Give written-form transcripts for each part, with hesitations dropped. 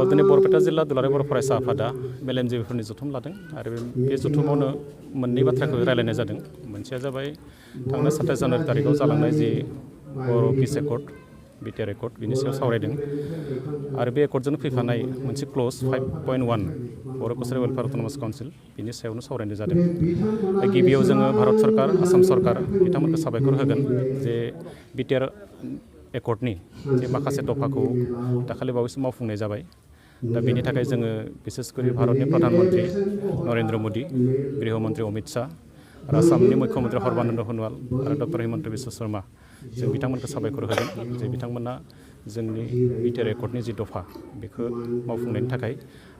दिनै बरपेटा जिल्ला दुलाराय बर' फरायसा आफादा मेलेमजिबिफोरनि जथुम लादों आरो बे जथुमावनो मोननै बाथ्राखौ रायलायनाय जादों। मोनसेया जाबाय थांनाय 27 जानुवारि तारिखआव जालांनाय जि बर' पिस एकर्ड बिटिआर एकर्ड बिनि सायाव सावरायदों आरो बे एकर्डजों फैफानाय मोनसे क्लज 5.1 बर' कसारि वेलफेयार अट'नमास काउन्सिल बिनि सायावनो सावरायनाय जादों। गिबियाव जोङो भारत सरकार आसाम सरकार बिथांमोनखौ साबायखर होगोन जे बिटिआर एकर्डनि जे माखासे दफाखौ दाखालि बावैसो मावफुंनाय जाबाय। दा बेनि थाखाय जोङो बिसेसकरि भारतनि प्रधानमन्त्रि नरेन्द्र मोदी, गृहमन्त्रि अमित शाह आरो आसामनि मुख्यमन्त्रि सर्बानन्द सोनोवाल आरो डक्टर हिमन्त बिश्व शर्मा जों बिथांमोनखौ साबायखर होगोन जे बिथांमोना जोंनि बिटिआर एकर्डनि जि दफा बेखौ मावफुंनायनि थाखाय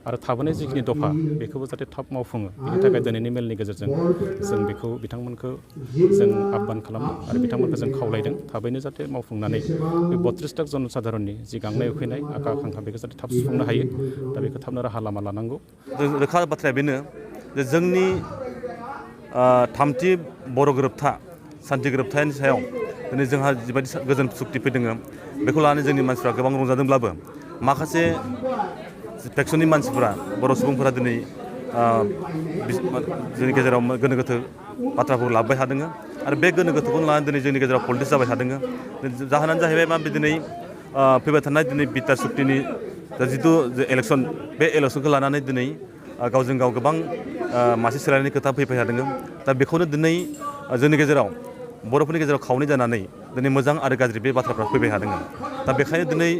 आरो थाबोनाय जिखिनि दफा बेखौबो जाहाथे थाब मावफुङो बेनि थाखाय दिनैनि मेलनि गेजेरजों जों बेखौ बिथांमोनखौ जों आह्वान खालामदों आरो बिथांमोनखौ जों खावलायदों थाबैनो जाहाथे मावफुंनानै बे 32 लाख जनसाधारननि जि गांनाय उखैनाय आखा आखांखा बेखौ जाहाथे थाब सुफुंनो हायो। दा बेखौ थाबनो राहा लामा लानांगौ। रोखा बाथ्राया बेनो जे जोंनि थामथि बर' गोरोबथा सान्थि गोरोबथानि सायाव दिनै जोंहा जिबायदि गोजोन सुक्ति फैदों बेखौ लानानै जोंनि मानसिफ्रा गोबां रंजादोंब्लाबो माखासे फेक्सननि मानसिफोरा बर' सुबुंफोरा दिनै जोंनि गेजेराव गोनो गोथो बाथ्राफोरखौ लाबोबाय थादों आरो बे गोनो गोथोखौनो लानानै दिनै जोंनि गेजेराव पलिटिक्स जाबाय थादों। जाहोनानो जाहैबाय मा दिनै फैबाय थानाय दिनै बिटिआर सुक्तिनि जिथु इलेक्सन बे इलेक्सनखौ लानानै दिनै गावजों गाव गोबां मासि सोलायनायनि खोथा फैबाय थादों। दा बेखौनो दिनै जोंनि गेजेराव बर'फोरनि गेजेराव खावनै जानानै दिनै मोजां आरो गाज्रि बे बाथ्राफ्रा फैबाय थादों। दा बेखायनो दिनै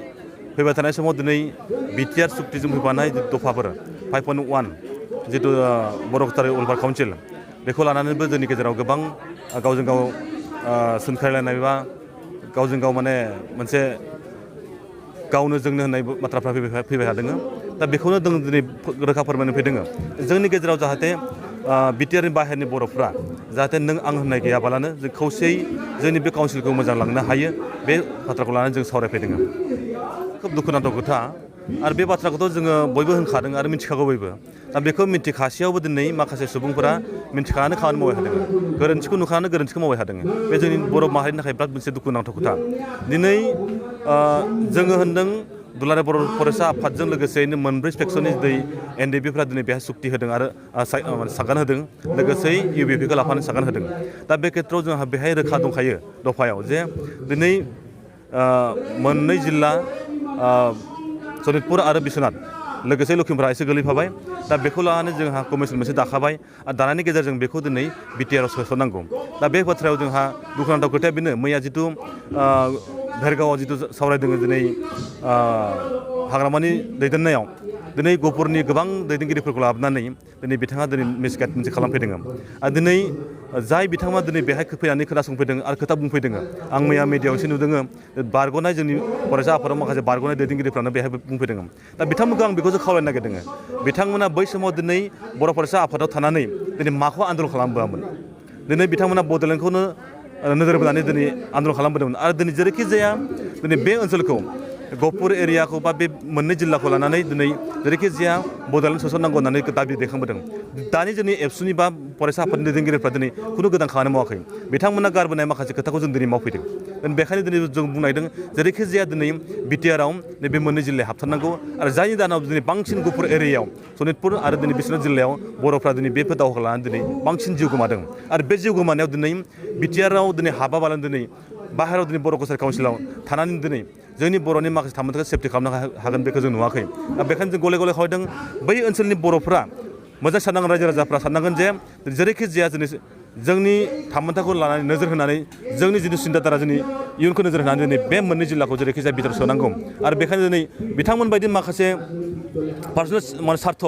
फैबाय थानाय समाव दिनै बिटिआर सुक्तिजों फैफानाय दफाफोर 5.1 जिथु बर' कसारि वेलफेयार काउन्सिल बेखौ लानानैबो जोंनि गेजेराव गोबां गावजों गाव सोंखारिलायनाय बा गावजों गाव माने मोनसे गावनो जोंनो होननाय बाथ्राफ्रा फैबाय थादों। दा बेखौनो जों दिनै रोखा फोरमायनो फैदों जोंनि गेजेराव जाहाथे बिटिआरनि बाहेरनि बर'फ्रा जाहाथे नों आं होननाय गैयाबालानो जों खौसेयै जोंनि बे काउन्सिलखौ मोजां लांनो हायो बे बाथ्राखौ लानानै जों सावरायफैदों। खोब दुखुनांथाव खोथा आरो बे बाथ्राखौथ' जोङो बयबो होनखादों आरो मिथिखागौ बयबो। दा बेखौ मिथिखासेयावबो दिनै माखासे सुबुंफोरा मिथिखानानै खामानि मावबाय थादों, गोरोन्थिखौ नुखानानै गोरोन्थिखौ मावबाय थादों। बे जोंनि बर' माहारिनि थाखाय बिराद मोनसे दुखुनांथाव खोथा। दिनै जोङो होनदों दुलाराय बर' फरायसा आफादजों लोगोसेयैनो मोनब्रै सेक्सननि एनडिएफबिफ्रा दिनै बेहाय सुक्ति होदों आरो सागान होदों, लोगोसेयै इउबिपिखौ लाफानानै सागान होदों। दा बे खेत्रआव जोंहा बेहाय रोखा दंखायो दफायाव जे दिनै मोननै जिल्ला सनितपुर आरो बिश्वनाथ लोगोसे लखिमपुरा एसे गोलैफाबाय। दा बेखौ लानानै जोंहा कमिसन मोनसे दाखाबाय आरो दानायनि गेजेरजों बेखौ दिनै बिटिआरआव सोसननांगौ। दा बे बाथ्रायाव जोंहा दुखुनांथाव खोथाया बेनो मैया जिथु भेरगावआव जिथु सावरायदों दिनै हाग्रामानि दैदेननायाव दिनै गहपुरनि गोबां दैदेनगिरिफोरखौ लाबोनानै दिनै बिथाङा दिनै मिसगाइड मोनसे खालामफैदों। आरो दिनै जाय बिथाङा दिनै बेहाय फैनानै खोनासंफैदों आरो खोथा बुंफैदों आं मैया मिडियायाव एसे नुदों बारग'नाय जोंनि फरायसा आफादाव माखासे बारग'नाय दैदेनगिरिफ्रानो बेहाय बुंफैदों। दा बिथांमोनखौ आं बेखौसो खावलायनो नागिरदों बिथांमोना बै समाव दिनै बर' फरायसा आफादाव थानानै दिनै माखौ आन्दलन खालामबोआमोन। दिनै बिथांमोना बड'लेण्डखौनो नोजोर बोनानै दिनै आन्दलन खालामबोदोंमोन आरो दिनै जेरैखि जाया दिनै बे ओनसोलखौ गहपुर एरियाखौ बा बे मोननै जिल्लाखौ लानानै दिनै जेरैखि जाया बड'लेण्ड सोसननांगौ होननानै दाबि दैखांबोदों। दानि जोंनि एबसुनि बा फरायसा आफादनि दैदेनगिरिफ्रा दिनै खुनु गोदान खामानि मावाखै। बिथांमोना गारबोनाय माखासे खोथाखौ जों दिनै मावफैदों। बेखायनो दिनै जों बुंनायदों जेरैखि जाया दिनै बिटिआरआव नैबे मोननै जिल्लाया हाबथारनांगौ आरो जायनि दानाव दिनै बांसिन गहपुर एरियायाव सनितपुर आरो दिनै बिश्वनाथ जिल्लायाव बर'फ्रा दिनै बेफोर दावहाखौ लानानै दिनै बांसिन जिउ गोमादों। आरो बे जिउ गोमानायाव दिनै बिटिआरआव दिनै हाबाबालानो दिनै बाहेरायाव दिनै बर' कसारि काउन्सिलाव थानानै दिनै जोंनि बर'नि माखासे थामोनथाखौ सेफटि खालामनो हागोन बेखौ जों नुवाखै। दा बेखायनो जों गले गले खावलायदों बै ओनसोलनि बर'फ्रा मोजां साननांगोन, रायजो राजाफ्रा साननांगोन जे जेरैखि जाया जोंनि थामोनथाखौ लानानै नोजोर होनानै जोंनि जिथु सिन्ताधारा जोंनि इयुनखौ नोजोर होनानै दिनै बे मोननै जिल्लाखौ जेरैखि जाया बिटिआरआव सोनांगौ। आरो बेखायनो दिनै बिथांमोन बायदि माखासे पार्सनेल सार्थ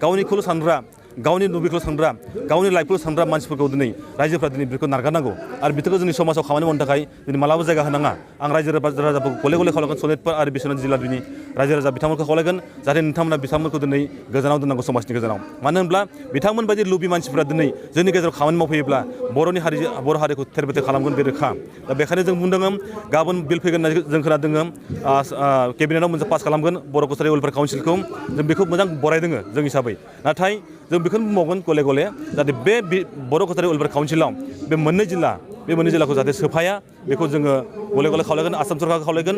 गावनिखौल' सानग्रा, गावनि लुबैखौल' सानग्रा, गावनि लाइफखौल' सानग्रा मानसिफोरखौ दिनै रायजोफ्रा दिनै बेखौ नारगारनांगौ आरो बिखौ जोंनि समाजाव खामानि मावनो थाखाय दिनै मालाबा जायगा होनाङा। आं रायजो राजाफोरखौ गले गले खावलायगोन सनितपुर आरो बिश्वनाथ जिल्लानि रायजो राजा बिथांमोनखौ खावलायगोन जाहाथे नोंथांमोना बिथांमोनखौ दिनै गोजानाव दोननांगौ समाजनि गोजानाव। मानो होनब्ला बिथांमोन बायदि लुबि मानसिफ्रा दिनै जोंनि गेजेराव खामानि मावफैयोब्ला बर' हारिखौ थेर बेथेर खालामगोन बे रोखा। दा बेखायनो जों बुंदों गाबोन बिल फैगोन होननानै जों खोनादों केबिनेटआव मोनसे पास खालामगोन बर' कसारि वेलफेयार काउन्सिलखौ। जों बेखौ मोजां बरायदों जों हिसाबै। नाथाय जों बेखौनो बुंबावगोन गले गले जाहाथे बे बर' कसारि वेलफेयार काउन्सिलाव बे मोननै जिल्ला बे मोननै जिल्लाखौ जाहाथे सोफाया बेखौ जोङो गले गले खावलायगोन आसाम सरकारखौ खावलायगोन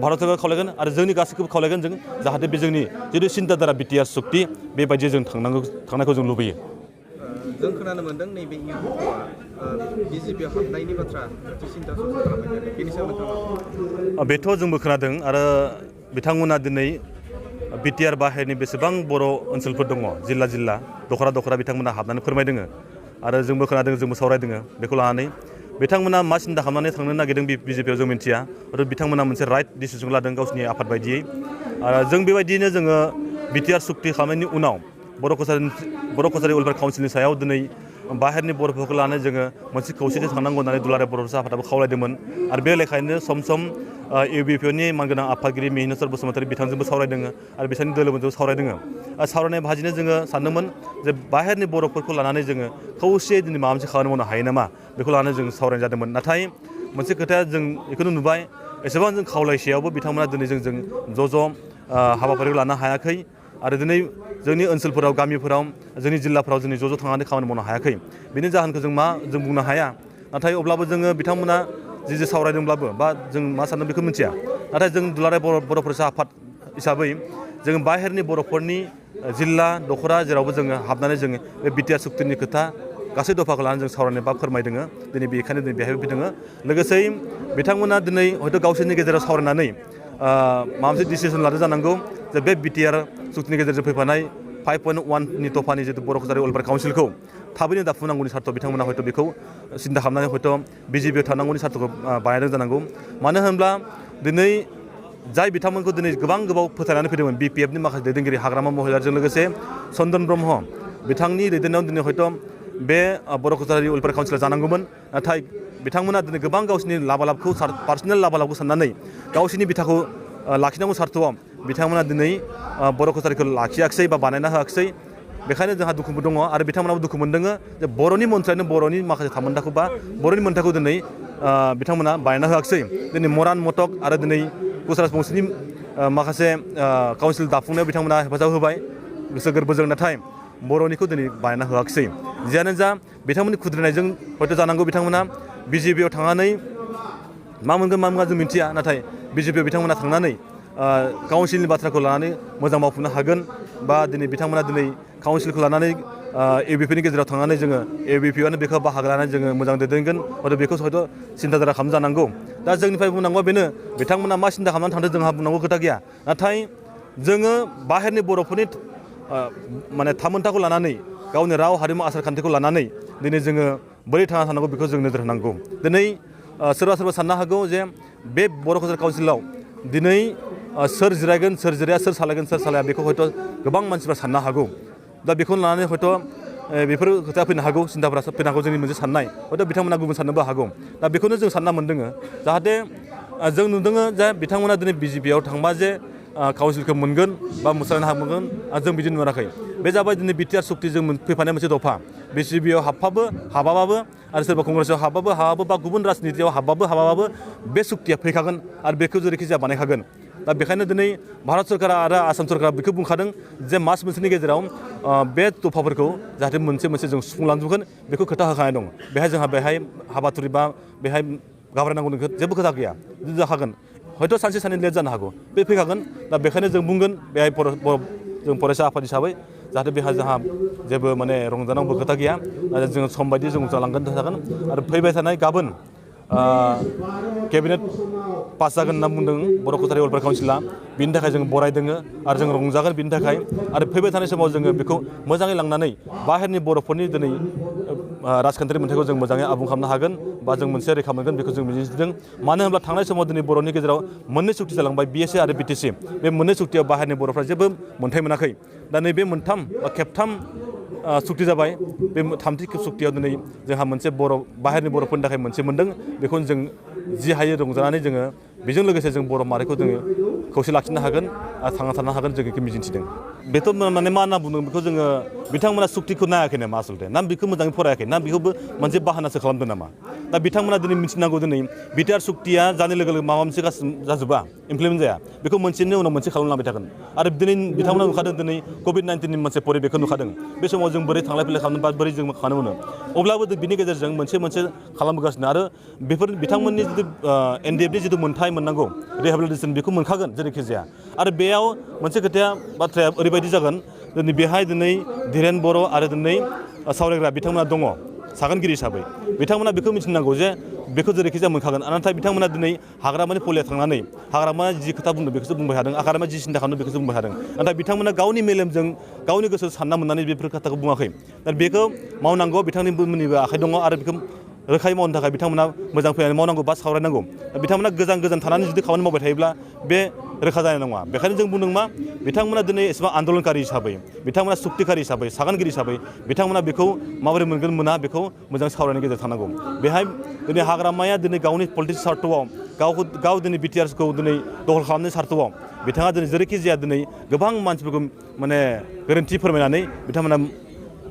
भारत सरकारखौ खावलायगोन आरो जोंनि गासैखौबो खावलायगोन जों जाहाथे बे जोंनि जिथु सिन्ताधारा बिटिआर सुक्ति बेबायदि जों थांनायखौ जों लुबैयो। जों खोनानो मोन्दों नैबे इउपिआ बिजेपिआव हाबनायनि बाथ्रा सिन्ता सरसा खालामबाय थादों बेनि सायाव नोंथाङा बेथ' जोंबो खोनादों आरो बिथांमोना दिनै बिटिआर बाहेरनि बेसेबां बर' ओनसोलफोर दङ जिल्ला जिल्ला दखरा बिथांमोना हाबनानै फोरमायदों आरो जोंबो खोनादों जोंबो सावरायदों बेखौ लानानै बिथांमोना मा सिन्ता खालामनानै थांनो नागिरदों बिजेपिआव जों मिन्थिया आरो बिथांमोना मोनसे राइट डिसिसन लादों गावसिनि आफाद बायदियै आरो जों बेबायदियैनो जोङो बिटिआर सुक्ति खालामनायनि उनाव बर' कसारि वेलफेयार काउन्सिलनि सायाव दिनै बाहेरनि बर'फोरखौ लानानै जोङो मोनसे खौसेथि थांनांगौ होननानै दुलाराय बर' आफादाबो खावलायदोंमोन आरो बे लेखायैनो सम सम इउबिपिनि मानगोनां आफादगिरि मिहिनेश्वर बसुमतारी बिथांजोंबो सावरायदों आरो बिथांनि दोलोमोनजोंबो सावरायदों सावरायनाय भाजिनो जोङो सानदोंमोन जे बाहेरनि बर'फोरखौ लानानै जोङो खौसेयै दिनै माबा मोनसे खामानि मावनो हायो नामा बेखौ लानानै जों सावरायनाय जादोंमोन नाथाय मोनसे खोथाया जों बेखौनो नुबाय एसेबां जों खावलायसेयावबो बिथांमोना दिनै जों ज' हाबाफारिखौ लानो हायाखै आरो दिनै जोंनि ओनसोलफोराव गामिफोराव जोंनि जिल्लाफोराव जोंनि ज' थांनानै खामानि मावनो हायाखै बेनि जाहोनखौ जों बुंनो हाया नाथाय अब्लाबो जोङो बिथांमोना जि सावरायदोंब्लाबो बा जों मा सानदों बेखौ मिथिया नाथाय जों दुलाराय बर' फरायसा आफाद हिसाबै जों बाहेरनि बर'फोरनि जिल्ला दखरा जेरावबो जोङो हाबनानै जोङो बे बिटिआर सुक्तिनि खोथा गासै दफाखौ लानानै जों सावरायनो बा फोरमायदों दिनै बेखायनो दिनै बेहायबो फैदों लोगोसे बिथांमोना दिनै हयथ' गावसोरनि गेजेराव सावरायनानै माबा मोनसे डिसिसन लादों जानांगौ जे बे बिटिआर सुक्तिनि गेजेरजों फैफानाय 5.1नि दफानि जितु बर' कसारि वेलफेयार काउन्सिलखौ थाबैनो दाफुंनांगौनि सार्थ बिथांमोना हयथ' बेखौ सिन्था खालामनानै हयथ' बिजेपिआव थानांगौनि सार्थखौ बानायदों जानांगौ मानो होनब्ला दिनै जाय बिथांमोनखौ दिनै गोबां गोबाव फोथायनानै फैदोंमोन बिपिएफनि माखासे दैदेनगिरि हाग्रामा महिलारजों लोगोसे चन्दन ब्रह्म बिथांनि दैदेननायाव दिनै हयथ' बे बर' कसारि वेलफेयार काउन्सिला जानांगौमोन नाथाय बिथांमोना दिनै गोबां गावसिनि लाबालाबखौ पार्सनेल लाबालाबखौ साननानै गावसिनि बिथाखौ लाखिनांगौ सार्थआव बिथांमोना दिनै बर' कसारिखौ लाखियाखिसै बा बानायना होआखिसै बेखायनो जोंहा दुखुबो दङ आरो बिथांमोनाबो दुखु मोनदों जे बर'नि मन्थ्रियानो बर'नि माखासे थामोन्थाखौ बा बर'नि मोन्थायखौ दिनै बिथांमोना बानायना होआखिसै दिनै मरान मटक आरो दिनै कुच राजबंशीनि माखासे काउन्सिल दाफुंनायाव बिथांमोना हेफाजाब होबाय गोसो गोरबोजों नाथाय बर'निखौ दिनै बानायना होआखिसै जियानो जा बिथांमोननि खुद्रिनायजों हयथ' जानांगौ बिथांमोना बिजेपिआव थांनानै मा मोनगोन मा मोना जों मिन्थिया नाथाय बिजेपिआव बिथांमोना थांनानै काउन्सिलनि बाथ्राखौ लानानै मोजां मावफुंनो हागोन बा दिनै बिथांमोना दिनै काउन्सिलखौ लानानै इउबिपिनि गेजेराव थांनानै जोङो इउबिपिआनो बेखौ बाहागो लानानै जोङो मोजां दैदेनगोन हयथ' बेखौ हयथ' सिन्ताधारा खालाम जानांगौ दा जोंनिफ्राय बुंनांगौआ बेनो बिथांमोना मा सिन्था खालामनानै थांदों जोंहा बुंनांगौ खोथा गैया नाथाय जोङो बाहेरनि बर'फोरनि माने थामोन्थाखौ लानानै गावनि राव हारिमु आसार खान्थिखौ लानानै दिनै जोङो बोरै थांना थानांगौ बेखौ जों नोजोर होनांगौ दिनै सोरबा साननो हागौ जे बे बर' कसारि काउन्सिलाव दिनै सोर जिरायगोन सोर जिराया सोर सालायगोन सोर सालाया बेखौ हयथ' गोबां मानसिफ्रा साननो हागौ दा बेखौ लानानै हयथ' बेफोर खोथाया फैनो हागौ सिन्ताफोरा फैनो हागौ जोंनि मोनसे साननाय हयथ' बिथांमोना गुबुन साननोबो हागौ दा बेखौनो जों सानना मोन्दों जाहाथे जों नुदों जे बिथांमोना दिनै बिजेपिआव थांबा जे काउन्सिलखौ मोनगोन बा मोसानो मोनगोन जों बिदि नुवाखै बे जाबाय दिनै बिटिआर सुक्तिजों फैफानाय मोनसे दफा बिजेपिआव हाबाबाबो आरो सोरबा कंग्रेसआव हाबाबो बा गुबुन राजनितियाव हाबाबाबो बे सुक्तिया फैखागोन आरो बेखौ जेरैखि जाया बानायखागोन दा बेखायनो दिनै भारत सरकारा आरो आसाम सरकारा बेखौ बुंखादों जे मास मोनसेनि गेजेराव बे दफाफोरखौ जाहाथे मोनसे जों सुफुंलांजोबगोन बेखौ खोथा होखानाय दं बेहाय हाबाथुरि बा बेहाय गाब्रायनांगौनि जेबो खोथा गैया जाखागोन हयथ' सानसे साननै लेट जानो हागौ बे फैखागोन दा बेखायनो जों बुंगोन बेहाय जों फरायसा आफाद हिसाबै जाहाथे बेहा जोंहा जेबो माने रंजानांगौ खोथा गैया आरो जोङो सम बायदि जों जालांगोन थागोन आरो फैबाय थानाय गाबोन केबिनेट पास जागोन होनना बुंदों बर' कसारि वेलफेयार काउन्सिला बिनि थाखाय जों बरायदों आरो जों रंजागोन बिनि थाखाय आरो फैबाय थानाय समाव जोङो बेखौ मोजाङै लांनानै बाहेरनि बर'फोरनि दिनै राजखान्थियारि मोन्थायखौ जों मोजाङै आबुं खालामनो हागोन बा जों मोनसे रैखा मोनगोन बेखौ जों मिजिंथिदों मानो होनब्ला थांनाय समाव दिनै बर'नि गेजेराव मोननै सुक्ति जालांबाय बिएसए आरो बिटिसि बे मोननै सुक्तियाव बाहेरनि बर'फ्रा जेबो मोन्थाय मोनाखै दा नैबे मोनथाम बा खेबथाम सुक्ति जाबाय बे थामथि सुक्तियाव दिनै जोंहा मोनसे बाहेरनि बर'फोरनि थाखाय मोनसे मोन्दों बेखौनो जों जि हायो रंजानानै जोङो बेजों लोगोसे जों बर' माहारिखौ जोङो खौसे लाखिनो हागोन आरो थांना थानो हागोन जों बेखौ मिजिंथिदों बेथ' माने मा होनना बुंदों बेखौ जोङो बिथांमोना सुक्तिखौ नायाखै नामा आसलथे ना बेखौ मोजाङै फरायाखै ना बेखौबो मोनसे बाहानासो खालामदों नामा दा बिथांमोना दिनै मिथिनांगौ दिनै बिटिआर सुक्तिया जानाय लोगो लोगो माबा मोनसे जाजोबा इमप्लिमेन्ट जाया बेखौ मोनसेनि उनाव मोनसे खालामलांबाय थागोन आरो दिनै बिथांमोना नुखादों दिनै कभिड-19नि मोनसे परिबेखौ नुखादों बे समाव जों बोरै थांलाय फैलाय खालामनो बा बोरै जों खानो मोनो अब्लाबो बिनि गेजेरजों मोनसे खालामबोगासिनो आरो बेफोर बिथांमोननि जिथु एनडिएफनि जिथु मोन्थाय मोननांगौ रिहेबिलिटेसन बेखौ मोनखागोन जेरैखि जाया आरो बेयाव मोनसे खोथाया बाथ्राया ओरैबायदि जागोन दिनै बेहाय दिनै धीरेन बर' आरो दिनै सावरायग्रा बिथांमोना दङ सागोनगिरि हिसाबै बिथांमोना बेखौ मिथिनांगौ जे बेखौ जेरैखि जाया मोनखागोन नाथाय बिथांमोना दिनै हाग्रामानि पलियाव थांनानै हाग्रामाया जि खोथा बुंदों बेखौसो बुंबाय थादों हाग्रामाया जि सिन्था खालामदों बेखौसो बुंबाय थादों नाथाय बिथांमोना गावनि मेलेमजों गावनि गोसोआव सानना मोननानै बेफोर खोथाखौ बुङाखै दा बेखौ मावनांगौ बिथांनिबो आखाइ दङ आरो बेखौ रोखायै मावनो थाखाय बिथांमोना मोजां फैनानै मावनांगौ बा सावरायनांगौ बिथांमोना गोजान थानानै जुदि खामानि मावबाय थायोब्ला बे रोखा जानाय नङा बेखायनो जों बुंदों मा बिथांमोना दिनै एसेबां आन्दलनकारि हिसाबै बिथांमोना सुक्तिकारि हिसाबै सागानगिरि हिसाबै बिथांमोना बेखौ माबोरै मोनगोन मोना बेखौ मोजां सावरायनायनि गेजेरजों थानांगौ बेहाय दिनै हाग्रामाया दिनै गावनि पलिटिक्स सार्थआव गाव दिनै बिटिआरखौ दिनै दखल खालामनायनि सार्थआव बिथाङा दिनै जेरैखि जाया दिनै गोबां मानसिफोरखौ माने गोरोन्थि फोरमायनानै बिथांमोना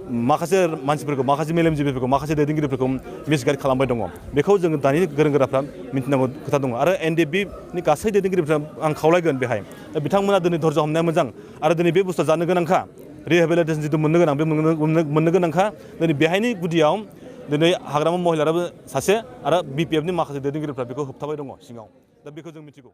माखासे मानसिफोरखौ माखासे मेलेमजिबिफोरखौ माखासे दैदेनगिरिफोरखौ मिसगाइड खालामबाय दङ बेखौ जोङो दानि गोरों गोराफ्रा मिथिनांगौ खोथा दङ आरो एनडिएफबिनि गासै दैदेनगिरिफ्रा आं खावलायगोन बेहाय बिथांमोना दिनै धैर्य हमनाया मोजां आरो दिनै बे बुस्थुआ जानो गोनांखा रिहेबिलिटेसन जिथु मोननो गोनां बे मोननो गोनांखा दिनै बेहायनि गुदियाव दिनै हाग्रामा महिलाराबो सासे आरो बिपिएफनि माखासे दैदेनगिरिफ्रा बेखौ होबथाबाय दङ सिङाव दा बेखौ जों मिथिगौ